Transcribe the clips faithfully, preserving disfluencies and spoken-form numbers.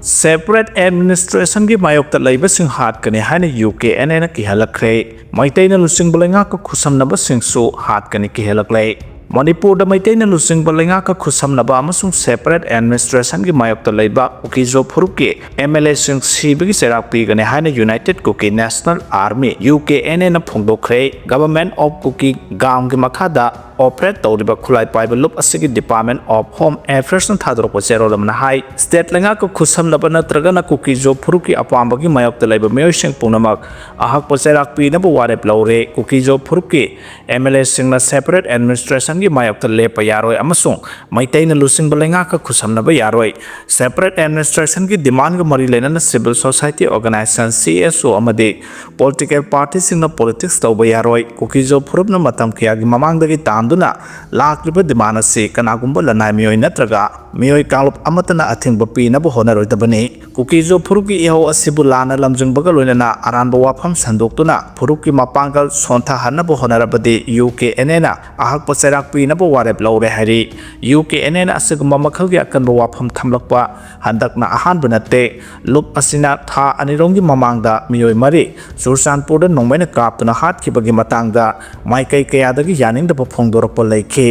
Separate administrationꯒꯤ ꯃꯥꯌꯣꯛꯇ ꯂꯩꯕꯁꯤꯡ ꯍꯥꯠꯀꯅꯤ ꯍꯥꯏꯅ ꯌꯨ ꯀꯦ ꯑꯦꯟ ꯑꯦꯅ ꯀꯤꯍꯜꯂꯛꯈ꯭ꯔꯦ꯫ ꯃꯩꯇꯩꯅ ꯂꯨꯆꯤꯡꯕ ꯂꯩꯉꯥꯛꯀ ꯈꯨꯠꯁꯝꯅꯕꯁꯤꯡꯁꯨ ꯍꯥꯠꯀꯅꯤ ꯀꯤꯍꯜꯂꯛꯂꯦ꯫ ꯃꯅꯤꯄꯨꯔꯗ ꯃꯩꯇꯩꯅ ꯂꯨꯆꯤꯡꯕ ꯂꯩꯉꯥꯛꯀ ꯈꯨꯠꯁꯝꯅꯕ ꯑꯃꯁꯨꯡ separate administrationꯒꯤ ꯃꯥꯌꯣꯛꯇ ꯂꯩꯕ ꯀꯨꯀꯤꯖꯣ ꯐꯨꯔꯨꯞꯀꯤ ꯑꯦꯝ ꯑꯦꯜ ꯑꯦꯁꯤꯡ ꯁꯤꯕꯒꯤ ꯆꯩꯔꯥꯛ ꯄꯤꯒꯅꯤ ꯍꯥꯏꯅ United Kuki National Army, U K N ꯑꯦꯅ ꯐꯣꯡꯗꯣꯛꯈ꯭ꯔꯦ꯫ Government of Kuki ꯒꯥꯎꯟꯒꯤ ꯃꯈꯥꯗ operate ꯇꯧꯔꯤꯕ ꯈꯨꯠꯂꯥꯏ ꯄꯥꯏꯕ ꯂꯨꯞ ꯑꯁꯤꯒꯤ Department of Home Affairsꯅ ꯊꯥꯗꯣꯔꯛꯄ ꯆꯦꯔꯣꯜ ꯑꯃꯅ ꯍꯥꯏ, state ꯂꯩꯉꯥꯛꯀ ꯈꯨꯠꯁꯝꯅꯕ ꯅꯠꯇ꯭ꯔꯒꯅ ꯀꯨꯀꯤꯖꯣ ꯐꯨꯔꯨꯞꯀꯤ ꯑꯄꯥꯝꯕꯒꯤ ꯃꯥꯌꯣꯛꯇ ꯂꯩꯕ ꯃꯤꯑꯣꯏꯁꯤꯡ ꯄꯨꯝꯅꯃꯛ ꯑꯍꯛꯄ ꯆꯩꯔꯥꯛ ꯄꯤꯅꯕ ꯋꯥꯔꯦꯞ ꯂꯧꯔꯦ꯫ ꯀꯨꯀꯤꯖꯣ ꯐꯨꯔꯨꯞꯀꯤ ꯑꯦꯝ ꯑꯦꯜ ꯑꯦꯁꯤꯡꯅ separate administrationꯒꯤ ꯃꯥꯌꯣꯛꯇ ꯂꯦꯞꯄ ꯌꯥꯔꯣꯏ ꯑꯃꯁꯨꯡ ꯃꯩꯇꯩꯅ ꯂꯨꯆꯤꯡꯕ ꯂꯩꯉꯥꯛꯀ ꯈꯨꯠꯁꯝꯅꯕ ꯌꯥꯔꯣꯏ꯫ Separate administrationꯒꯤ demandꯒ ꯃꯔꯤ ꯂꯩꯅꯅ civil society organization, C S ꯑꯣ, ꯑꯃꯗꯤ political partyꯁꯤꯡꯅ politics ꯇꯧꯕ ꯌꯥꯔꯣꯏ꯫ ꯀꯨꯀꯤꯖꯣ ꯐꯨꯔꯨꯞꯅ ꯃꯇꯝ ꯀꯌꯥꯒꯤ ꯃꯃꯥꯡꯗꯒꯤ ꯇꯥꯟꯗꯨꯅ ꯂꯥꯛꯂꯤꯕ demand ꯑꯁꯤ ꯀꯅꯥꯒꯨꯝꯕ ꯂꯅꯥꯏ ꯃꯤꯑꯣꯏ ꯅꯠꯇ꯭ꯔꯒ ꯃꯤꯑꯣꯏ ꯀꯥꯡꯂꯨꯞ ꯑꯃꯠꯇꯅ ꯑꯊꯤꯡꯕ ꯄꯤꯅꯕ ꯍꯣꯠꯅꯔꯣꯏꯗꯕꯅꯤ꯫ ꯀꯨꯀꯤꯖꯣ ꯐꯨꯔꯨꯞꯀꯤ ꯏꯍꯧ ꯑꯁꯤꯕꯨ ꯂꯥꯟꯅ ꯂꯝꯖꯤꯡꯕꯒ ꯂꯣꯏꯅꯅ ꯑꯔꯥꯟꯕ ꯋꯥꯐꯝ ꯁꯟꯗꯣꯛꯇꯨꯅ ꯐꯨꯔꯨꯞꯀꯤ ꯃꯄꯥꯡꯒꯜ ꯁꯣꯟꯊꯍꯟꯅꯕ ꯍꯣꯠꯅꯔꯕꯗꯤ ꯌꯨ ꯀꯦ ꯑꯦꯟ ꯑꯦꯅ ꯑꯍꯛꯄ ꯆꯩꯔꯥꯛ ꯄꯤꯅꯕ ꯋꯥꯔꯦꯞ ꯂꯧꯔꯦ ꯍꯥꯏꯔꯤ꯫ ꯌꯨ ꯀꯦ ꯑꯦꯟ ꯑꯦꯅ ꯑꯁꯤꯒꯨꯝꯕ ꯃꯈꯜꯒꯤ ꯑꯀꯟꯕ ꯋꯥꯐꯝ ꯊꯝꯂꯛꯄ ꯍꯟꯗꯛꯅ ꯑꯍꯥꯟꯕ ꯅꯠꯇꯦ꯫ ꯂꯨꯞ ꯑꯁꯤꯅ ꯊꯥ ꯑꯅꯤꯔꯣꯝꯒꯤ ꯃꯃꯥꯡꯗ ꯃꯤꯑꯣꯏ ꯃꯔꯤ ꯆꯨꯔꯆꯥꯟꯄꯨꯔꯗ ꯅꯣꯡꯃꯩꯅ ꯀꯥꯞꯇꯨꯅ ꯍꯥꯠꯈꯤꯕꯒꯤ ꯃꯇꯥꯡꯗ ꯃꯥꯏꯀꯩ ꯀꯌꯥꯗꯒꯤ ꯌꯥꯅꯤꯡꯗꯕ ꯐꯣꯡꯗꯣꯔꯛꯄ ꯂꯩꯈꯤ꯫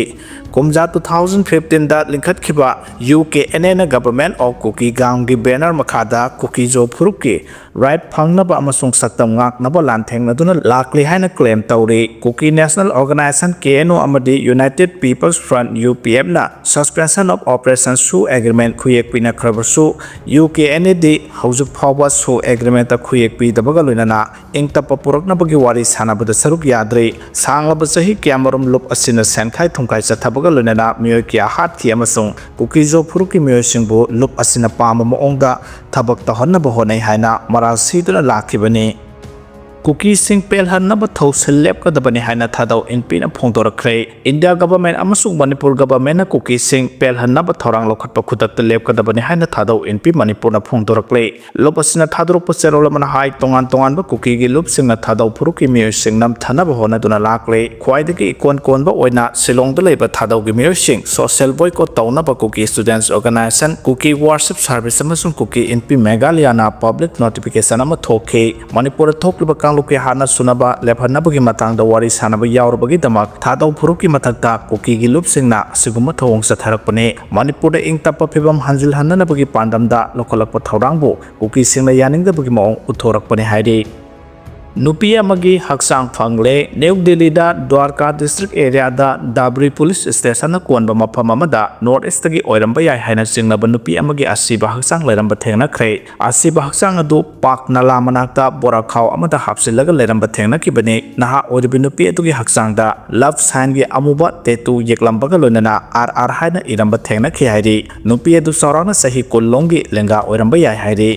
ꯀꯨꯝꯖꯥ two thousand fifteenꯗ ꯂꯤꯡꯈꯠꯈꯤꯕ ꯌꯨ ꯀꯦ ꯑꯦꯟ ꯑꯦꯅ Government of Kuki ꯒꯥꯎꯟꯒꯤ banner ꯃꯈꯥꯗ ꯀꯨꯀꯤꯖꯣ ꯐꯨꯔꯨꯞꯀꯤ right ꯐꯪꯅꯕ ꯑꯃꯁꯨꯡ ꯁꯛꯇꯝ ꯉꯥꯛꯅꯕ ꯂꯥꯟꯊꯦꯡꯅꯗꯨꯅ ꯂꯥꯛꯂꯤ ꯍꯥꯏꯅ claim ꯇꯧꯔꯤ꯫ Kuki National Organisation, K N O, ꯑꯃꯗꯤ United People's Front, U P ꯑꯦꯐꯅ Suspension of Operation ꯁꯨ agreement ꯈꯨꯌꯦꯛ ꯄꯤꯅꯈ꯭ꯔꯕꯁꯨ, ꯌꯨ ꯀꯦ ꯑꯦꯟ ꯑꯦꯗꯤ ꯍꯧꯖꯤꯛ ꯐꯥꯎꯕ ꯁꯨ agreementꯇ ꯈꯨꯌꯦꯛ ꯄꯤꯗꯕꯒ ꯂꯣꯏꯅꯅ ꯏꯪ ꯇꯞꯄ ꯄꯨꯔꯛꯅꯕꯒꯤ ꯋꯥꯔꯤ ꯁꯥꯟꯅꯕꯗ ꯁꯔꯨꯛ ꯌꯥꯗ꯭ꯔꯤ꯫ ꯁꯥꯡꯂꯕ ꯆꯍꯤ ꯀꯌꯥꯃꯔꯨꯝ ꯂꯨꯞ ꯑꯁꯤꯅ ꯁꯦꯟꯈꯥꯏ ꯊꯨꯝꯈꯥꯏ ꯆꯠꯊꯕꯒ ꯂꯣꯏꯅꯅ ꯃꯤꯑꯣꯏ ꯀꯌꯥ ꯍꯥꯠꯈꯤ ꯑꯃꯁꯨꯡ ꯀꯨꯀꯤꯖꯣ ꯐꯨꯔꯨꯞꯀꯤ ꯃꯤꯑꯣꯏꯁꯤꯡꯕꯨ ꯂꯨꯞ ꯑꯁꯤꯅ ꯄꯥꯝꯕ ꯃꯑꯣꯡꯗ ꯊꯕꯛ ꯇꯧꯍꯟꯅꯕ ꯍꯣꯠꯅꯩ ꯍꯥꯏꯅ ꯃꯔꯥꯜ ꯁꯤꯗꯨꯅ ꯂꯥꯛꯈꯤꯕꯅꯤ꯫ ꯀꯨꯀꯤꯁꯤꯡ ꯄꯦꯜꯍꯟꯅꯕ ꯊꯧꯁꯤꯜ ꯂꯦꯞꯀꯗꯕꯅꯤ ꯍꯥꯏꯅ ꯊꯥꯗꯧ ꯏꯟꯄꯤꯅ ꯐꯣꯡꯗꯣꯔꯛꯈ꯭ꯔꯦ꯫ ꯏꯟꯗꯤꯌꯥ ꯒꯚꯔꯟꯃꯦꯟꯠ ꯑꯃꯁꯨꯡ ꯃꯅꯤꯄꯨꯔ ꯒꯚꯔꯟꯃꯦꯟꯠꯅ ꯀꯨꯀꯤꯁꯤꯡ ꯄꯦꯜꯍꯟꯅꯕ ꯊꯧꯔꯥꯡ ꯂꯧꯈꯠꯄ ꯈꯨꯗꯛꯇ ꯂꯦꯞꯀꯗꯕꯅꯤ ꯍꯥꯏꯅ ꯊꯥꯗꯧ ꯏꯟꯄꯤ ꯃꯅꯤꯄꯨꯔꯅ ꯐꯣꯡꯗꯣꯔꯛꯂꯦ꯫ ꯂꯨꯞ ꯑꯁꯤꯅ ꯊꯥꯗꯣꯔꯛꯄ ꯆꯦꯔꯣꯜ ꯑꯃꯅ ꯍꯥꯏ, ꯇꯣꯉꯥꯟ ꯇꯣꯉꯥꯟꯕ ꯀꯨꯀꯤꯒꯤ ꯂꯨꯞꯁꯤꯡꯅ ꯊꯥꯗꯧ ꯐꯨꯔꯨꯞꯀꯤ ꯃꯤꯑꯣꯏꯁꯤꯡ ꯅꯝꯊꯅꯕ ꯍꯣꯠꯅꯗꯨꯅ ꯂꯥꯛꯂꯦ꯫ ꯈ꯭ꯋꯥꯏꯗꯒꯤ ꯏꯀꯣꯟ ꯀꯣꯟꯕ ꯑꯣꯏꯅ ꯁꯤꯂꯣꯡꯗ ꯂꯩꯕ ꯊꯥꯗꯧꯒꯤ ꯃꯤꯑꯣꯏꯁꯤꯡ ꯁꯣꯁꯤꯌꯦꯜ ꯕꯣꯏꯀꯣꯠ ꯇꯧꯅꯕ ꯀꯨꯀꯤ ꯁ꯭ꯇꯨꯗꯦꯟꯠꯁ ꯑꯣꯔꯒꯅꯥꯏꯖꯦꯁꯟ, ꯀꯨꯀꯤ ꯋꯥꯔꯁꯤꯞ ꯁꯥꯔꯚꯤꯁ ꯑꯃꯁꯨꯡ ꯀꯨꯀꯤ ꯏꯟꯄꯤ ꯃꯦꯘꯥꯂꯌꯥꯅ ꯄꯕ꯭ꯂꯤꯛ ꯅꯣꯇꯤꯐꯤꯀꯦꯁꯟ ꯑꯃ ꯊꯣꯛꯈꯤ꯫ ꯃꯅꯤꯄꯨꯔꯗ ꯊꯣꯛꯂꯤꯕ ꯀꯥꯡꯂꯨꯞꯀꯤ ꯍꯥꯠꯅ ꯁꯨꯅꯕ ꯂꯦꯞꯍꯟꯅꯕꯒꯤ ꯃꯇꯥꯡꯗ ꯋꯥꯔꯤ ꯁꯥꯅꯕ ꯌꯥꯎꯔꯨꯕꯒꯤꯗꯃꯛ ꯊꯥꯗꯧ ꯐꯨꯔꯨꯞꯀꯤ ꯃꯊꯛꯇ ꯀꯨꯀꯤꯒꯤ ꯂꯨꯞꯁꯤꯡꯅ ꯑꯁꯤꯒꯨꯝꯕ ꯊꯧꯑꯣꯡ ꯆꯠꯊꯔꯛꯄꯅꯤ꯫ ꯃꯅꯤꯄꯨꯔꯗ ꯏꯪ ꯇꯞꯄ ꯐꯤꯕꯝ ꯍꯟꯖꯤꯜꯍꯟꯅꯅꯕꯒꯤ ꯄꯥꯟꯗꯝꯗ ꯂꯧꯈꯠꯂꯛꯄ ꯊꯧꯔꯥꯡꯕꯨ ꯀꯨꯀꯤꯁꯤꯡꯅ ꯌꯥꯅꯤꯡꯗꯕꯒꯤ ꯃꯑꯣꯡ ꯎꯠꯊꯣꯔꯛꯄꯅꯤ ꯍꯥꯏꯔꯤ꯫ ꯅꯨꯄꯤ ꯑꯃꯒꯤ ꯍꯛꯆꯥꯡ ꯐꯪꯂꯦ꯫ ꯅ꯭ꯌꯨ ꯗꯤꯜꯂꯤꯗ ꯗ꯭ꯋꯥꯔꯀꯥ ꯗꯤꯁꯇ꯭ꯔꯤꯛ ꯑꯦꯔꯤꯌꯥꯗ ꯗꯥꯕ꯭ꯔꯤ ꯄꯨꯂꯤꯁ ꯁ꯭ꯇꯦꯁꯟꯅ ꯀꯣꯟꯕ ꯃꯐꯝ ꯑꯃꯗ ꯅꯣꯔꯠ ꯏꯁꯇꯒꯤ ꯑꯣꯏꯔꯝꯕ ꯌꯥꯏ ꯍꯥꯏꯅ ꯆꯤꯡꯅꯕ ꯅꯨꯄꯤ ꯑꯃꯒꯤ ꯑꯁꯤꯕ ꯍꯛꯆꯥꯡ ꯂꯩꯔꯝꯕ ꯊꯦꯡꯅꯈ꯭ꯔꯦ꯫ ꯑꯁꯤꯕ ꯍꯛꯆꯥꯡ ꯑꯗꯨ ꯄꯥꯛ ꯅꯂꯥ ꯃꯅꯥꯛꯇ ꯕꯣꯔꯥꯈꯥꯎ ꯑꯃꯗ ꯍꯥꯞꯆꯤꯜꯂꯒ ꯂꯩꯔꯝꯕ ꯊꯦꯡꯅꯈꯤꯕꯅꯤ꯫ ꯅꯍꯥ ꯑꯣꯏꯔꯤꯕ ꯅꯨꯄꯤ ꯑꯗꯨꯒꯤ ꯍꯛꯆꯥꯡꯗ ꯂꯚ ꯁꯥꯏꯟꯒꯤ ꯑꯃꯨꯕ ꯇꯦꯇꯨ ꯌꯦꯛꯂꯝꯕꯒ ꯂꯣꯏꯅꯅ ꯑꯥꯔ ꯑꯥꯔ ꯍꯥꯏꯅ ꯏꯔꯝꯕ ꯊꯦꯡꯅꯈꯤ ꯍꯥꯏꯔꯤ꯫ ꯅꯨꯄꯤ ꯑꯗꯨ ꯆꯥꯎꯔꯥꯛꯅ ꯆꯍꯤ ꯀꯨꯟ ꯂꯣꯝꯒꯤ ꯂꯦꯡꯒꯥ ꯑꯣꯏꯔꯝꯕ ꯌꯥꯏ ꯍꯥꯏꯔꯤ꯫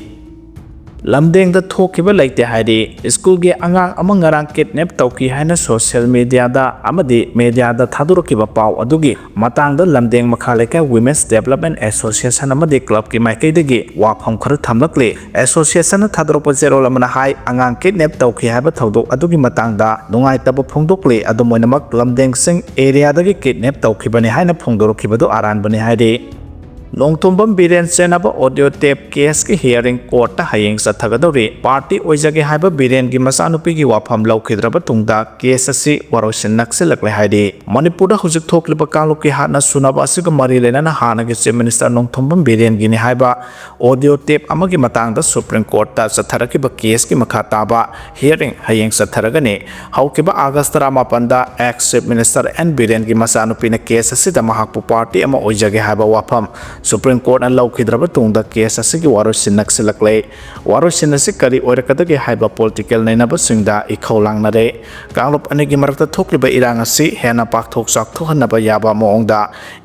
ꯂꯝꯗꯦꯡꯗ ꯊꯣꯛꯈꯤꯕ ꯂꯩꯇꯦ ꯍꯥꯏꯔꯤ꯫ ꯁ꯭ꯀꯨꯜꯒꯤ ꯑꯉꯥꯡ ꯑꯃ ꯉꯔꯥꯡ ꯀꯤꯗꯅꯦꯞ ꯇꯧꯈꯤ ꯍꯥꯏꯅ ꯁꯣꯁꯤꯌꯦꯜ ꯃꯤꯗꯤꯌꯥꯗ ꯑꯃꯗꯤ ꯃꯤꯗꯤꯌꯥꯗ ꯊꯥꯗꯣꯔꯛꯈꯤꯕ ꯄꯥꯎ ꯑꯗꯨꯒꯤ ꯃꯇꯥꯡꯗ ꯂꯝꯗꯦꯡ ꯃꯈꯥ ꯂꯩꯀꯥꯏ ꯋꯤꯃꯦꯟꯁ ꯗꯦꯕꯂꯞꯃꯦꯟ ꯑꯦꯁꯣꯁꯤꯌꯦꯁꯟ ꯑꯃꯗꯤ ꯀ꯭ꯂꯕꯀꯤ ꯃꯥꯏꯀꯩꯗꯒꯤ ꯋꯥꯐꯝ ꯈꯔ ꯊꯝꯂꯛꯂꯤ꯫ ꯑꯦꯁꯣꯁꯤꯌꯦꯁꯟꯅ ꯊꯥꯗꯣꯔꯛꯄ ꯆꯦꯔꯣꯜ ꯑꯃꯅ ꯍꯥꯏ, ꯑꯉꯥꯡ ꯀꯤꯗꯅꯦꯞ ꯇꯧꯈꯤ ꯍꯥꯏꯕ ꯊꯧꯗꯣꯛ ꯑꯗꯨꯒꯤ ꯃꯇꯥꯡꯗ ꯅꯨꯡꯉꯥꯏꯇꯕ ꯐꯣꯡꯗꯣꯛꯂꯤ꯫ ꯑꯗꯨꯝ ꯑꯣꯏꯅꯃꯛ, ꯂꯝꯗꯦꯡꯁꯤꯡ ꯑꯦꯔꯤꯌꯥꯗꯒꯤ ꯀꯤꯗꯅꯦꯞ ꯇꯧꯈꯤꯕꯅꯤ ꯍꯥꯏꯅ ꯐꯣꯡꯗꯣꯔꯛꯈꯤꯕꯗꯨ ꯑꯔꯥꯟꯕꯅꯤ ꯍꯥꯏꯔꯤ꯫ ꯅꯣꯡꯊꯣꯝꯕꯝ ꯕꯤꯔꯦꯟ ꯆꯦꯟꯅꯕ ꯑꯣꯗꯤꯑꯣ ꯇꯦꯞ ꯀꯦꯁꯀꯤ ꯍꯤꯌꯥꯔꯤꯡ ꯀꯣꯔꯠꯇ ꯍꯌꯦꯡ ꯆꯠꯊꯒꯗꯧꯔꯤ꯫ ꯄꯥꯔꯇꯤ ꯑꯣꯏꯖꯒꯦ ꯍꯥꯏꯕ ꯕꯤꯔꯦꯟꯒꯤ ꯃꯆꯥꯅꯨꯄꯤꯒꯤ ꯋꯥꯐꯝ ꯂꯧꯈꯤꯗ꯭ꯔꯕ ꯇꯨꯡꯗ ꯀꯦꯁ ꯑꯁꯤ ꯋꯥꯔꯣꯏꯁꯤꯟ ꯅꯛꯁꯤꯜꯂꯛꯂꯦ ꯍꯥꯏꯔꯤ꯫ ꯃꯅꯤꯄꯨꯔꯗ ꯍꯧꯖꯤꯛ ꯊꯣꯛꯂꯤꯕ ꯀꯥꯡꯂꯨꯞꯀꯤ ꯍꯥꯠꯅ ꯁꯨꯅꯕ ꯑꯁꯤꯒ ꯃꯔꯤ ꯂꯩꯅꯅ ꯍꯥꯟꯅꯒꯤ ꯆꯤꯐ ꯃꯤꯅꯤꯁꯇꯔ ꯅꯣꯡꯊꯣꯝꯕꯝ ꯕꯤꯔꯦꯟꯒꯤꯅꯤ ꯍꯥꯏꯕ ꯑꯣꯗꯤꯑꯣ ꯇꯦꯞ ꯑꯃꯒꯤ ꯃꯇꯥꯡꯗ ꯁꯨꯄ꯭ꯔꯤꯝ ꯀꯣꯔꯠꯇ ꯆꯠꯊꯔꯛꯈꯤꯕ ꯀꯦꯁꯀꯤ ꯃꯈꯥ ꯇꯥꯕ ꯍꯤꯌꯥꯔꯤꯡ ꯍꯌꯦꯡ ꯆꯠꯊꯔꯒꯅꯤ꯫ ꯍꯧꯈꯤꯕ ꯑꯥꯒꯁ ꯇꯔꯥꯃꯥꯄꯟꯗ ꯑꯦꯛꯁ ꯆꯤꯐ ꯃꯤꯅꯤꯁꯇꯔ ꯑꯦꯟ ꯕꯤꯔꯦꯟꯒꯤ ꯃꯆꯥꯅꯨꯄꯤꯅ ꯀꯦꯁ ꯑꯁꯤꯗ ꯃꯍꯥꯛꯄꯨ ꯄꯥꯔꯇꯤ ꯑꯃ ꯑꯣꯏꯖꯒꯦ ꯍꯥꯏꯕ ꯋꯥꯐꯝ ꯁꯨꯄ꯭ꯔꯤꯝ ꯀꯣꯔꯠꯅ ꯂꯧꯈꯤꯗ꯭ꯔꯕ ꯇꯨꯡꯗ ꯀꯦꯁ ꯑꯁꯤꯒꯤ ꯋꯥꯔꯣꯏꯁꯤꯟ ꯅꯛꯁꯤꯜꯂꯛꯂꯦ꯫ ꯋꯥꯔꯣꯏꯁꯤꯟ ꯑꯁꯤ ꯀꯔꯤ ꯑꯣꯏꯔꯛꯀꯗꯒꯦ ꯍꯥꯏꯕ ꯄꯣꯂꯤꯇꯤꯀꯦꯜ ꯅꯩꯅꯕꯁꯤꯡꯗ ꯏꯈꯧ ꯂꯥꯡꯅꯔꯦ꯫ ꯀꯥꯡꯂꯨꯞ ꯑꯅꯤꯒꯤ ꯃꯔꯛꯇ ꯊꯣꯛꯂꯤꯕ ꯏꯔꯥꯡ ꯑꯁꯤ ꯍꯦꯟꯅ ꯄꯥꯛꯊꯣꯛ ꯆꯥꯎꯊꯣꯛꯍꯟꯅꯕ ꯌꯥꯕ ꯃꯑꯣꯡꯗ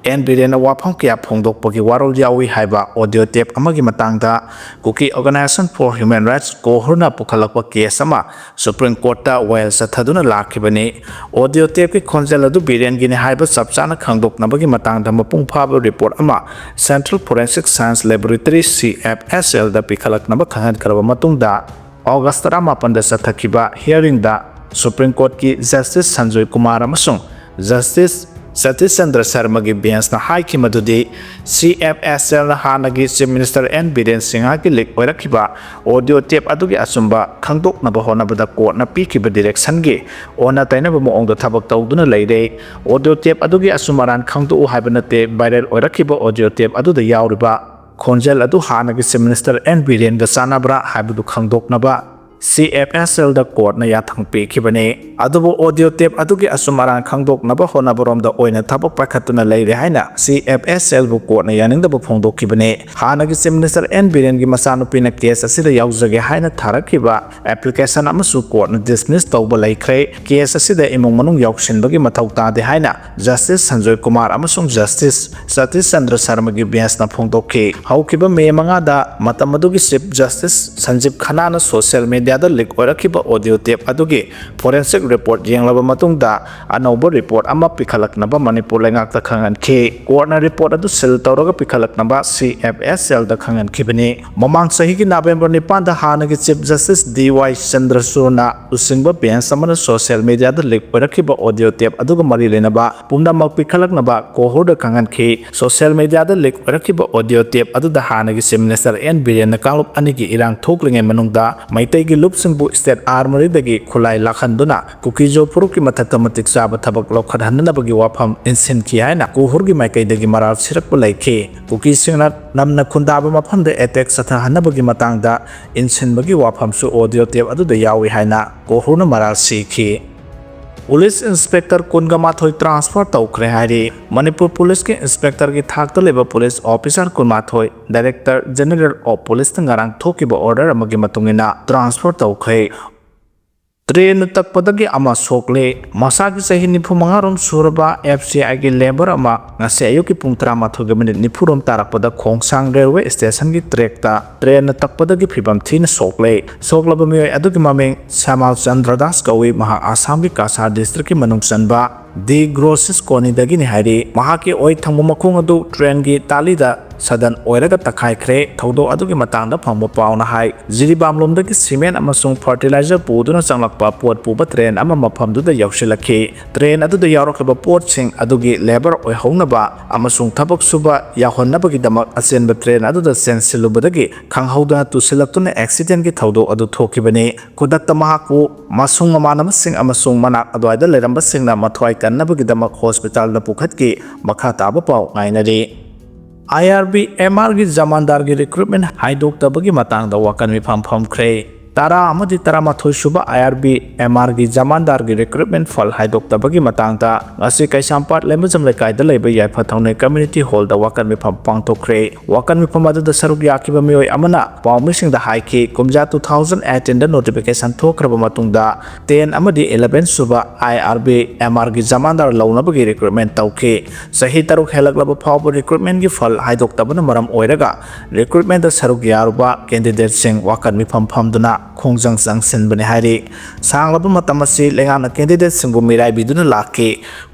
ꯑꯦꯟ ꯕꯤꯔꯦꯟꯅ ꯋꯥꯐꯝ ꯀꯌꯥ ꯐꯣꯡꯗꯣꯛꯄꯒꯤ ꯋꯥꯔꯣꯜ ꯌꯥꯎꯏ ꯍꯥꯏꯕ ꯑꯣꯗꯤꯑꯣ ꯇꯦꯞ ꯑꯃꯒꯤ ꯃꯇꯥꯡꯗ Kuki Organisation for Human Rights, ꯀꯣꯍꯨꯔꯅ ꯄꯨꯈꯠꯂꯛꯄ ꯀꯦꯁ ꯑꯃ ꯁꯨꯄ꯭ꯔꯤꯝ ꯀꯣꯔꯠꯇ ꯋꯥꯌꯦꯜ ꯆꯠꯊꯗꯨꯅ ꯂꯥꯛꯈꯤꯕꯅꯤ꯫ ꯑꯣꯗꯤꯑꯣ ꯇꯦꯞꯀꯤ ꯈꯣꯟꯖꯦꯜ ꯑꯗꯨ ꯕꯤꯔꯦꯟꯒꯤꯅꯤ ꯍꯥꯏꯕ ꯆꯞ ꯆꯥꯅ ꯈꯪꯗꯣꯛꯅꯕꯒꯤ ꯃꯇꯥꯡꯗ ꯃꯄꯨꯡ ꯐꯥꯕ ꯔꯤꯄꯣꯔꯠ ꯑꯃ Central Forensic Science Laboratory, C F S L, ꯗ ꯄꯤꯈꯠꯂꯛꯅꯕ ꯈꯪꯍꯟꯈ꯭ꯔꯕ ꯃꯇꯨꯡꯗ, August ꯇꯔꯥꯃꯥꯄꯟꯗ ꯆꯠꯊꯈꯤꯕ ꯍꯤꯌꯥꯔꯤꯡꯗ supreme ꯀꯣꯔꯠꯀꯤ justice Sanjoy Kumar ꯑꯃꯁꯨꯡ ꯖꯁꯇꯤꯁ ꯁꯇꯤꯁ ꯆꯟꯗ꯭ꯔ ꯁꯔꯃꯒꯤ ꯕꯦꯟꯁꯅ ꯍꯥꯏꯈꯤ ꯃꯗꯨꯗꯤ, ꯁꯤ ꯑꯦꯐ ꯑꯦꯁ ꯑꯦꯜꯅ ꯍꯥꯟꯅꯒꯤ ꯆꯤꯐ ꯃꯤꯅꯤꯁꯇꯔ ꯑꯦꯟ ꯕꯤꯔꯦꯟ ꯁꯤꯡꯍꯒꯤ ꯂꯤꯛ ꯑꯣꯏꯔꯛꯈꯤꯕ ꯑꯣꯗꯤꯑꯣ ꯇꯦꯞ ꯑꯗꯨꯒꯤ ꯑꯆꯨꯝꯕ ꯈꯪꯗꯣꯛꯅꯕ ꯍꯣꯠꯅꯕꯗ ꯀꯣꯔꯠꯅ ꯄꯤꯈꯤꯕ ꯗꯤꯔꯦꯛꯁꯟꯒꯤ ꯑꯣꯟꯅ ꯇꯩꯅꯕ ꯃꯑꯣꯡꯗ ꯊꯕꯛ ꯇꯧꯗꯨꯅ ꯂꯩꯔꯦ꯫ ꯑꯣꯗꯤꯑꯣ ꯇꯦꯞ ꯑꯗꯨꯒꯤ ꯑꯆꯨꯝ ꯑꯔꯥꯟ ꯈꯪꯗꯣꯛꯎ ꯍꯥꯏꯕ ꯅꯠꯇꯦ, ꯚꯥꯏꯔꯦꯜ ꯑꯣꯏꯔꯛꯈꯤꯕ ꯑꯣꯗꯤꯑꯣ ꯇꯦꯞ ꯑꯗꯨꯗ ꯌꯥꯎꯔꯤꯕ ꯈꯣꯟꯖꯦꯜ ꯑꯗꯨ ꯍꯥꯟꯅꯒꯤ ꯆꯤꯐ ꯃꯤꯅꯤꯁꯇꯔ ꯑꯦꯟ ꯕꯤꯔꯦꯟꯒ ꯆꯥꯟꯅꯕ꯭ꯔꯥ ꯍꯥꯏꯕꯗꯨ ꯈꯪꯗꯣꯛꯅꯕ ꯁꯤ ꯑꯦꯐ ꯑꯦꯁ ꯑꯦꯜꯗ ꯀꯣꯔꯠꯅ ꯌꯥꯊꯪ ꯄꯤꯈꯤꯕꯅꯤ꯫ ꯑꯗꯨꯕꯨ ꯑꯣꯗꯤꯑꯣ ꯇꯦꯞ ꯑꯗꯨꯒꯤ ꯑꯆꯨꯝ ꯑꯔꯥꯟ ꯈꯪꯗꯣꯛꯅꯕ ꯍꯣꯠꯅꯕꯔꯣꯝꯗ ꯑꯣꯏꯅ ꯊꯕꯛ ꯄꯥꯏꯈꯠꯇꯨꯅ ꯂꯩꯔꯦ ꯍꯥꯏꯅ ꯁꯤ ꯑꯦꯐ ꯑꯦꯁ ꯑꯦꯜꯕꯨ ꯀꯣꯔꯠꯅ ꯌꯥꯅꯤꯡꯗꯕ ꯐꯣꯡꯗꯣꯛꯈꯤꯕꯅꯤ꯫ ꯍꯥꯟꯅꯒꯤ ꯆꯤꯐ ꯃꯤꯅꯤꯁꯇꯔ ꯑꯦꯟ ꯕꯤꯔꯦꯟꯒꯤ ꯃꯆꯥꯅꯨꯄꯤꯅ ꯀꯦꯁ ꯑꯁꯤꯗ ꯌꯥꯎꯖꯒꯦ ꯍꯥꯏꯅ ꯊꯥꯔꯛꯈꯤꯕ ꯑꯦꯄ꯭ꯂꯤꯀꯦꯁꯟ ꯑꯃꯁꯨ ꯀꯣꯔꯠꯅ ꯗꯤꯁꯃꯤꯁ ꯇꯧꯕ ꯂꯩꯈ꯭ꯔꯦ꯫ ꯀꯦꯁ ꯑꯁꯤꯗ ꯏꯃꯨꯡ ꯃꯅꯨꯡ ꯌꯥꯎꯁꯤꯟꯕꯒꯤ ꯃꯊꯧ ꯇꯥꯗꯦ ꯍꯥꯏꯅ ꯖꯁꯇꯤꯁ ꯁꯟꯖꯣꯏ ꯀꯨꯃꯥꯔ ꯑꯃꯁꯨꯡ ꯖꯁꯇꯤꯁ ꯁꯇꯤꯁ ꯆꯟꯗ꯭ꯔ ꯁꯔꯃꯒꯤ ꯕꯦꯟꯁꯅ ꯐꯣꯡꯗꯣꯛꯈꯤ꯫ ꯍꯧꯈꯤꯕ ꯃꯦ ꯃꯉꯥꯗ ꯃꯇꯝ ꯑꯗꯨꯒꯤ ꯆꯤꯐ ꯖꯁꯇꯤꯁ ꯁꯟꯖꯤꯕ ꯈꯟꯅꯥꯅ ꯁꯣꯁꯤꯌꯦꯜ ꯃꯤꯗꯤꯌꯥꯗ ꯂꯤꯛ ꯑꯣꯏꯔꯛꯈꯤꯕ ꯑꯣꯗꯤꯑꯣ ꯇꯦꯞ ꯑꯗꯨꯒꯤ ꯐꯣꯔꯦꯟꯁꯤꯛ ꯔꯤꯄꯣꯔꯠ ꯌꯦꯡꯂꯕ ꯃꯇꯨꯡꯗ ꯑꯅꯧꯕ ꯔꯤꯄꯣꯔꯠ ꯑꯃ ꯄꯤꯈꯠꯂꯛꯅꯕ ꯃꯅꯤꯄꯨꯔ ꯂꯩꯉꯥꯛꯇ ꯈꯪꯍꯟꯈꯤ꯫ ꯀꯣꯔꯠꯅ ꯔꯤꯄꯣꯔꯠ ꯑꯗꯨ ꯁꯤꯜ ꯇꯧꯔꯒ ꯄꯤꯈꯠꯂꯛꯅꯕ ꯁꯤ ꯑꯦꯐ ꯑꯦꯁ ꯑꯦꯜꯗ ꯈꯪꯍꯟꯈꯤꯕꯅꯤ꯫ ꯃꯃꯥꯡ ꯆꯍꯤꯒꯤ ꯅꯕꯦꯝꯕꯔ ꯅꯤꯄꯥꯟꯗ ꯍꯥꯟꯅꯒꯤ ꯆꯤꯐ ꯖꯁꯇꯤꯁ ꯗꯤ ꯋꯥꯏ ꯆꯟꯗ꯭ꯔꯆꯨꯗꯅ ꯂꯨꯆꯤꯡꯕ ꯕꯦꯟꯁ ꯑꯃꯅ ꯁꯣꯁꯤꯌꯦꯜ ꯃꯤꯗꯤꯌꯥꯗ ꯂꯤꯛ ꯑꯣꯏꯔꯛꯈꯤꯕ ꯑꯣꯗꯤꯑꯣ ꯇꯦꯞ ꯑꯗꯨꯒ ꯃꯔꯤ ꯂꯩꯅꯕ ꯄꯨꯝꯅꯃꯛ ꯄꯤꯈꯠꯂꯛꯅꯕ ꯀꯣꯍꯨꯔꯗ ꯈꯪꯍꯟꯈꯤ꯫ ꯁꯣꯁꯤꯌꯦꯜ ꯃꯤꯗꯤꯌꯥꯗ ꯂꯤꯛ ꯑꯣꯏꯔꯛꯈꯤꯕ ꯑꯣꯗꯤꯑꯣ ꯇꯦꯞ ꯑꯗꯨꯗ ꯍꯥꯟꯅꯒꯤ ꯆꯤꯐ ꯃꯤꯅꯤꯁꯇꯔ ꯑꯦꯟ ꯕꯤꯔꯦꯟꯅ ꯀꯥꯡꯂꯨꯞ ꯑꯅꯤꯒꯤ ꯏꯔꯥꯡ ꯊꯣꯛꯂꯤꯉꯩ ꯃꯅꯨꯡꯗ ꯃꯩꯇꯩꯒꯤ ꯂꯨꯞꯁꯤꯡꯕꯨ ꯁ꯭ꯇꯦꯠ ꯑꯥꯔꯃꯔꯤꯗꯒꯤ ꯈꯨꯠꯂꯥꯏ ꯂꯥꯛꯍꯟꯗꯨꯅ ꯀꯨꯀꯤꯖꯣ ꯐꯨꯔꯨꯞꯀꯤ ꯃꯊꯛꯇ ꯃꯇꯤꯛ ꯆꯥꯕ ꯊꯕꯛ ꯂꯧꯈꯠꯍꯟꯅꯕꯒꯤ ꯋꯥꯐꯝ ꯏꯟꯁꯤꯟꯈꯤ ꯍꯥꯏꯅ ꯀꯣꯍꯨꯔꯒꯤ ꯃꯥꯏꯀꯩꯗꯒꯤ ꯃꯔꯥꯜ ꯁꯤꯔꯛꯄ ꯂꯩꯈꯤ꯫ ꯀꯨꯀꯤꯁꯤꯡꯅ ꯅꯝꯅ ꯈꯨꯟꯗꯥꯕ ꯃꯐꯝꯗ ꯑꯦꯇꯦꯛ ꯆꯠꯊꯍꯟꯅꯕꯒꯤ ꯃꯇꯥꯡꯗ ꯏꯟꯁꯤꯟꯕꯒꯤ ꯋꯥꯐꯝꯁꯨ ꯑꯣꯗꯤꯑꯣ ꯇꯦꯞ ꯑꯗꯨꯗ ꯌꯥꯎꯏ ꯍꯥꯏꯅ ꯀꯣꯍꯨꯔꯅ ꯃꯔꯥꯜ ꯁꯤꯈꯤ꯫ ꯄꯨꯂꯤꯁ ꯏꯟꯁꯄꯦꯛꯇꯔ ꯀꯨꯟꯒ ꯃꯥꯊꯣꯏ ꯇ꯭ꯔꯥꯟꯁꯐꯔ ꯇꯧꯈ꯭ꯔꯦ ꯍꯥꯏꯔꯤ꯫ ꯃꯅꯤꯄꯨꯔ ꯄꯨꯂꯤꯁꯀꯤ ꯏꯟꯁꯄꯦꯛꯇꯔꯒꯤ ꯊꯥꯛꯇ ꯂꯩꯕ ꯄꯨꯂꯤꯁ ꯑꯣꯐꯤꯁꯥꯔ ꯀꯨꯟꯃꯥꯊꯣꯏ Director General of Policeꯅ ꯉꯔꯥꯡ ꯊꯣꯛꯈꯤꯕ ꯑꯣꯔꯗꯔ ꯑꯃꯒꯤ ꯃꯇꯨꯡ ꯏꯟꯅ ꯇ꯭ꯔꯥꯟꯁꯐꯔ ꯇꯧꯈ꯭ꯔꯦ꯫ ꯇ꯭ꯔꯦꯟꯅ ꯇꯛꯄꯗꯒꯤ ꯑꯃ ꯁꯣꯛꯂꯦ꯫ ꯃꯁꯥꯒꯤ ꯆꯍꯤ ꯅꯤꯐꯨ ꯃꯉꯥ ꯔꯣꯝ ꯁꯨꯔꯕ F C Iꯒꯤ ꯂꯦꯕꯔ ꯑꯃ ꯉꯁꯤ ꯑꯌꯨꯛꯀꯤ ꯄꯨꯡ ꯇꯔꯥꯃꯥꯊꯣꯏꯒ ꯃꯤꯅꯤꯠ ꯅꯤꯐꯨ ꯔꯣꯝ ꯇꯥꯔꯛꯄꯗ ꯈꯣꯡꯁꯥꯡ ꯔꯦꯜꯋꯦ ꯁ꯭ꯇꯦꯁꯟꯒꯤ ꯇ꯭ꯔꯦꯛꯇ ꯇ꯭ꯔꯦꯟꯅ ꯇꯛꯄꯗꯒꯤ ꯐꯤꯕꯝ ꯊꯤꯅ ꯁꯣꯛꯂꯦ꯫ ꯁꯣꯛꯂꯕ ꯃꯤꯑꯣꯏ ꯑꯗꯨꯒꯤ ꯃꯃꯤꯡ ꯁ꯭ꯌꯥꯃꯥꯜ ꯆꯟꯗ꯭ꯔ ꯗꯥꯁ ꯀꯧꯏ꯫ ꯃꯍꯥꯛ ꯑꯁꯥꯝꯒꯤ ꯀꯥꯁꯥꯔ ꯗꯤꯁꯇ꯭ꯔꯤꯛꯀꯤ ꯃꯅꯨꯡ ꯆꯟꯕ ꯗꯤ ꯒ꯭ꯔꯣꯁꯤꯁ ꯀꯣꯂꯣꯅꯤꯗꯒꯤꯅꯤ ꯍꯥꯏꯔꯤ꯫ ꯃꯍꯥꯛꯀꯤ ꯑꯣꯏ ꯊꯪꯕ ꯃꯈꯣꯡ ꯑꯗꯨ ꯇ꯭ꯔꯦꯟꯒꯤ ꯇꯥꯂꯤꯗ ꯁꯗꯟ ꯑꯣꯏꯔꯒ ꯇꯛꯈꯥꯏꯈ꯭ꯔꯦ꯫ ꯊꯧꯗꯣꯛ ꯑꯗꯨꯒꯤ ꯃꯇꯥꯡꯗ ꯐꯪꯕ ꯄꯥꯎꯅ ꯍꯥꯏ, ꯖꯤꯔꯤꯕꯥꯝꯂꯣꯝꯗꯒꯤ ꯁꯤꯃꯦꯟ ꯑꯃꯁꯨꯡ ꯐꯔꯇꯤꯂꯥꯏꯖꯔ ꯄꯨꯗꯨꯅ ꯆꯪꯂꯛꯄ ꯄꯣꯠ ꯄꯨꯕ ꯇ꯭ꯔꯦꯟ ꯑꯃ ꯃꯐꯝꯗꯨꯗ ꯌꯧꯁꯤꯜꯂꯛꯈꯤ꯫ ꯇ꯭ꯔꯦꯟ ꯑꯗꯨꯗ ꯌꯥꯎꯔꯛꯈꯤꯕ ꯄꯣꯠꯁꯤꯡ ꯑꯗꯨꯒꯤ ꯂꯦꯕꯔ ꯑꯣꯏꯍꯧꯅꯕ ꯑꯃꯁꯨꯡ ꯊꯕꯛ ꯁꯨꯕ ꯌꯥꯎꯍꯟꯅꯕꯒꯤꯗꯃꯛ ꯑꯆꯦꯟꯕ ꯇ꯭ꯔꯦꯟ ꯑꯗꯨꯗ ꯆꯦꯟꯁꯤꯜꯂꯨꯕꯗꯒꯤ ꯈꯪꯍꯧꯗꯅ ꯇꯨꯁꯤꯜꯂꯛꯇꯨꯅ ꯑꯦꯛꯁꯤꯗꯦꯟꯒꯤ ꯊꯧꯗꯣꯛ ꯑꯗꯨ ꯊꯣꯛꯈꯤꯕꯅꯤ꯫ ꯈꯨꯗꯛꯇ ꯃꯍꯥꯛꯄꯨ ꯃꯁꯨꯡ ꯃꯃꯥꯟꯅꯕꯁꯤꯡ ꯑꯃꯁꯨꯡ ꯃꯅꯥꯛ ꯑꯗꯨꯋꯥꯏꯗ ꯂꯩꯔꯝꯕꯁꯤꯡꯅ ꯃꯊ꯭ꯋꯥꯏ ꯀꯟꯅꯕꯒꯤꯗꯃꯛ ꯍꯣꯁꯄꯤꯇꯥꯜꯗ ꯄꯨꯈꯠꯈꯤ꯫ ꯃꯈꯥ ꯇꯥꯕ ꯄꯥꯎ ꯉꯥꯏꯅꯔꯤ꯫ IRB MRꯒꯤ ꯖꯃꯥꯟꯗꯥꯔꯒꯤ ꯔꯤꯀ꯭ꯔꯨꯠꯃꯦꯟ ꯍꯥꯏꯗꯣꯛꯇꯕꯒꯤ ꯃꯇꯥꯡꯗ ꯋꯥꯀꯟ ꯃꯤꯐꯝ ꯐꯝꯈ꯭ꯔꯦ꯫ ꯇꯔꯥ ꯑꯃꯗꯤ ꯇꯔꯥꯃꯥꯊꯣꯏ ꯁꯨꯕ IRB MRꯒꯤ ꯖꯃꯥꯟꯗꯥꯔꯒꯤ ꯔꯤꯀ꯭ꯔꯨꯠꯃꯦꯟ ꯐꯜ ꯍꯥꯏꯗꯣꯛꯇꯕꯒꯤ ꯃꯇꯥꯡꯗ ꯉꯁꯤ ꯀꯩꯁꯥꯝꯄꯥꯠ ꯂꯩꯃꯖꯝ ꯂꯩꯀꯥꯏꯗ ꯂꯩꯕ ꯌꯥꯏꯐ ꯊꯧꯅꯩ ꯀꯝꯃ꯭ꯌꯨꯅꯤꯇꯤ ꯍꯣꯜꯗ ꯋꯥꯀꯟ ꯃꯤꯐꯝ ꯄꯥꯡꯊꯣꯛꯈ꯭ꯔꯦ꯫ ꯋꯥꯀꯟ ꯃꯤꯐꯝ ꯑꯗꯨꯗ ꯁꯔꯨꯛ ꯌꯥꯈꯤꯕ ꯃꯤꯑꯣꯏ ꯑꯃꯅ ꯄꯥꯎꯃꯤꯁꯤꯡꯗ ꯍꯥꯏꯈꯤ, ꯀꯨꯝꯖꯥ two thousand eighteenꯗ ꯅꯣꯇꯤꯐꯤꯀꯦꯁꯟ ꯊꯣꯛꯈ꯭ꯔꯕ ꯃꯇꯨꯡꯗ ten ꯑꯃꯗꯤ eleven ꯁꯨꯕ IRB MRꯒꯤ ꯖꯃꯥꯟꯗꯥꯔ ꯂꯧꯅꯕꯒꯤ ꯔꯤꯀ꯭ꯔꯨꯠꯃꯦꯟ ꯇꯧꯈꯤ꯫ ꯆꯍꯤ ꯇꯔꯨꯛ ꯍꯦꯜꯂꯛꯂꯕ ꯐꯥꯎꯕ ꯔꯤꯀ꯭ꯔꯨꯠꯃꯦꯟꯒꯤ ꯐꯜ ꯍꯥꯏꯗꯣꯛꯇꯕꯅ ꯃꯔꯝ ꯑꯣꯏꯔꯒ ꯔꯤꯀ꯭ꯔꯨꯠꯃꯦꯟꯗ ꯁꯔꯨꯛ ꯌꯥꯔꯨꯕ ꯀꯦꯟꯗꯤꯗꯦꯠꯁꯤꯡ ꯋꯥꯀꯟ ꯃꯤꯐꯝ ꯐꯝꯗꯨꯅ ꯈꯣꯡꯖꯪ ꯆꯪꯁꯤꯟꯕꯅꯤ ꯍꯥꯏꯔꯤ꯫ ꯁꯥꯡꯂꯕ ꯃꯇꯝ ꯑꯁꯤ ꯂꯩꯉꯥꯛꯅ ꯀꯦꯟꯗꯤꯗꯦꯠꯁꯤꯡꯕꯨ ꯃꯤꯔꯥꯏꯕꯤꯗꯨꯅ ꯂꯥꯛꯈꯤ꯫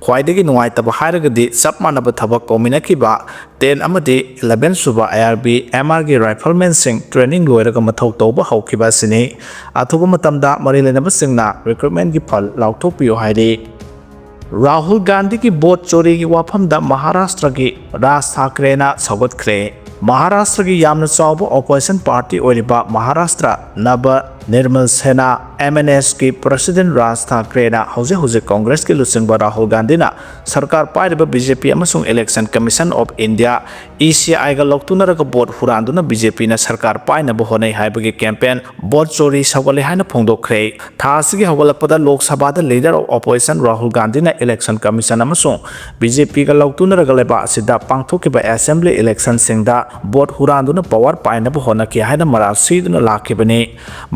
ꯈ꯭ꯋꯥꯏꯗꯒꯤ ꯅꯨꯡꯉꯥꯏꯇꯕ ꯍꯥꯏꯔꯒꯗꯤ ꯆꯞ ꯃꯥꯟꯅꯕ ꯊꯕꯛ ꯀꯧꯃꯤꯟꯅꯈꯤꯕ ten ꯑꯃꯗꯤ eleven ꯁꯨꯕ IRB MRꯒꯤ ꯔꯥꯏꯐꯜꯃꯦꯟꯁꯤꯡ ꯇ꯭ꯔꯦꯅꯤꯡ ꯂꯣꯏꯔꯒ ꯃꯊꯧ ꯇꯧꯕ ꯍꯧꯈꯤꯕ ꯑꯁꯤꯅꯤ꯫ ꯑꯊꯨꯕ ꯃꯇꯝꯗ ꯃꯔꯤ ꯂꯩꯅꯕꯁꯤꯡꯅ ꯔꯤꯀ꯭ꯔꯨꯠꯃꯦꯟꯒꯤ ꯐꯜ ꯂꯥꯎꯊꯣꯛꯄꯤꯌꯨ ꯍꯥꯏꯔꯤ꯫ ꯔꯥꯍꯨꯜ ꯒꯥꯟꯙꯤꯒꯤ ꯚꯣꯠ ꯆꯣꯔꯤꯒꯤ ꯋꯥꯐꯝꯗ ꯃꯍꯥꯔꯥꯁꯇ꯭ꯔꯒꯤ ꯔꯥꯖ ꯊꯥꯀ꯭ꯔꯦꯅ ꯁꯧꯒꯠꯈ꯭ꯔꯦ꯫ ꯃꯍꯥꯔꯥꯁꯇ꯭ꯔꯒꯤ ꯌꯥꯝꯅ ꯆꯥꯎꯕ ꯑꯣꯄꯣꯖꯤꯁꯟ ꯄꯥꯔꯇꯤ ꯑꯣꯏꯔꯤꯕ ꯃꯍꯥꯔꯥꯁꯇ꯭ꯔ ꯅꯕ ꯅꯤꯔꯃꯜ ꯁꯦꯅꯥ, ꯑꯦꯝ ꯑꯦꯟ ꯑꯦꯁꯀꯤ ꯄ꯭ꯔꯁꯤꯗꯦꯟ ꯔꯥꯖ ꯊꯥꯀ꯭ꯔꯦꯅ ꯍꯧꯖꯤꯛ ꯍꯧꯖꯤꯛ ꯀꯣꯡꯒ꯭ꯔꯦꯁꯀꯤ ꯂꯨꯆꯤꯡꯕ ꯔꯥꯍꯨꯜ ꯒꯥꯟꯙꯤꯅ ꯁꯔꯀꯥꯔ ꯄꯥꯏꯔꯤꯕ ꯕꯤ ꯖꯦ ꯄꯤ ꯑꯃꯁꯨꯡ Election Commission of India, E ꯁꯤ ꯑꯥꯏꯒ ꯂꯧꯇꯨꯅꯔꯒ ꯚꯣꯠ ꯍꯨꯔꯥꯟꯗꯨꯅ ꯕꯤ ꯖꯦ ꯄꯤꯅ ꯁꯔꯀꯥꯔ ꯄꯥꯏꯅꯕ ꯍꯣꯠꯅꯩ ꯍꯥꯏꯕꯒꯤ ꯀꯦꯝꯄꯦꯟ ꯚꯣꯠ ꯆꯣꯔꯤ ꯁꯧꯒꯠꯂꯦ ꯍꯥꯏꯅ ꯐꯣꯡꯗꯣꯛꯈ꯭ꯔꯦ꯫ ꯊꯥ ꯑꯁꯤꯒꯤ ꯍꯧꯒꯠꯂꯛꯄꯗ ꯂꯣꯛ ꯁꯚꯥꯗ Leader of Opposition ꯔꯥꯍꯨꯜ ꯒꯥꯟꯙꯤꯅ Election Commission ꯑꯃꯁꯨꯡ ꯕꯤ ꯖꯦ ꯄꯤꯒ ꯂꯧꯇꯨꯅꯔꯒ ꯂꯩꯕꯥꯛ ꯑꯁꯤꯗ ꯄꯥꯡꯊꯣꯛꯈꯤꯕ ꯑꯦꯁꯦꯝꯕ꯭ꯂꯤ ꯏꯂꯦꯛꯁꯟꯁꯤꯡꯗ ꯚꯣꯠ ꯍꯨꯔꯥꯟꯗꯨꯅ ꯄꯋꯥꯔ ꯄꯥꯏꯅꯕ ꯍꯣꯠꯅꯈꯤ ꯍꯥꯏꯅ ꯃꯔꯥꯜ ꯁꯤꯗꯨꯅ ꯂꯥꯛꯈꯤꯕꯅꯤ꯫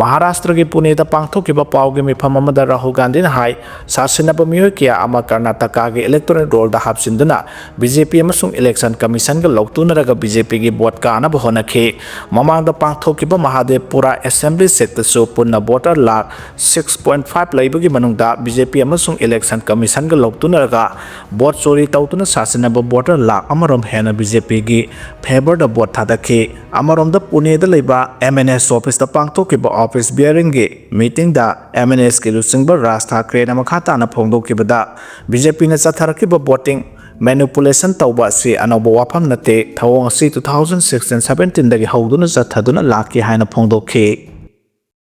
ꯃꯍꯥꯔꯥꯁꯇ꯭ꯔꯒꯤ ꯄꯨꯅꯦꯗ ꯄꯥꯡꯊꯣꯛꯈꯤꯕ ꯄꯥꯎꯒꯤ ꯃꯤꯐꯝ ꯑꯃꯗ ꯔꯥꯍꯨꯜ ꯒꯥꯟꯙꯤꯅ ꯍꯥꯏ, ꯁꯥꯁꯤꯟꯅꯕ ꯃꯤꯑꯣꯏ ꯀꯌꯥ ꯑꯃ ꯀꯔꯅꯥꯇꯀꯥꯒꯤ electoral rollꯗ ꯍꯥꯞꯆꯤꯟꯗꯨꯅ ꯕꯤ ꯖꯦ ꯄꯤ ꯑꯃꯁꯨꯡ Election Commissionꯒ ꯂꯧꯇꯨꯅꯔꯒ ꯕꯤ ꯖꯦ ꯄꯤꯒꯤ ꯚꯣꯠ ꯀꯥꯅꯕ ꯍꯣꯠꯅꯈꯤ꯫ ꯃꯃꯥꯡꯗ ꯄꯥꯡꯊꯣꯛꯈꯤꯕ ꯃꯍꯥꯗꯦꯕꯄꯨꯔꯥ ꯑꯦꯁꯦꯝꯕ꯭ꯂꯤ ꯁꯤꯠꯇꯁꯨ ꯄꯨꯟꯅ voter lakh six point five ꯂꯩꯕꯒꯤ ꯃꯅꯨꯡꯗ ꯕꯤ ꯖꯦ ꯄꯤ ꯑꯃꯁꯨꯡ Election Commissionꯒ ꯂꯧꯇꯨꯅꯔꯒ ꯚꯣꯠ ꯆꯣꯔꯤ ꯇꯧꯗꯨꯅ ꯁꯥꯁꯤꯟꯅꯕ ꯚꯣꯇꯔ ꯂꯥꯈ ꯑꯃꯔꯣꯝ ꯍꯦꯟꯅ ꯕꯤ ꯖꯦ ꯄꯤꯒꯤ ꯐꯦꯚꯔꯗ ꯚꯣꯠ ꯊꯥꯗꯈꯤ꯫ ꯑꯃꯔꯣꯝꯗ ꯄꯨꯅꯦꯗ ꯂꯩꯕ ꯑꯦꯝ ꯑꯦꯟ ꯑꯦꯁ ꯑꯣꯐꯤꯁꯇ ꯄꯥꯡꯊꯣꯛꯈꯤꯕ ꯑꯣꯐꯤꯁ ꯕꯤꯌꯔꯤꯡꯒꯤ ꯃꯤꯇꯤꯡꯗ ꯑꯦꯝ ꯑꯦꯟ ꯑꯦꯁꯀꯤ ꯂꯨꯆꯤꯡꯕ ꯔꯥꯖ ꯊꯥꯀ꯭ꯔꯦꯅ ꯃꯈꯥ ꯇꯥꯅ ꯐꯣꯡꯗꯣꯛꯈꯤꯕꯗ, ꯕꯤ ꯖꯦ ꯄꯤꯅ ꯆꯠꯊꯔꯛꯈꯤꯕ ꯚꯣꯇꯤꯡ ꯃꯦꯅꯤꯄꯨꯂꯦꯁꯟ ꯇꯧꯕ ꯑꯁꯤ ꯑꯅꯧꯕ ꯋꯥꯐꯝ ꯅꯠꯇꯦ, ꯊꯧꯑꯣꯡ ꯑꯁꯤ ꯇꯨ ꯊꯥꯎꯖꯟ ꯁꯤꯛꯁꯇꯤꯟ ꯁꯚꯦꯟꯇꯤꯟꯗꯒꯤ ꯍꯧꯗꯨꯅ ꯆꯠꯊꯗꯨꯅ ꯂꯥꯛꯈꯤ ꯍꯥꯏꯅ ꯐꯣꯡꯗꯣꯛꯈꯤ꯫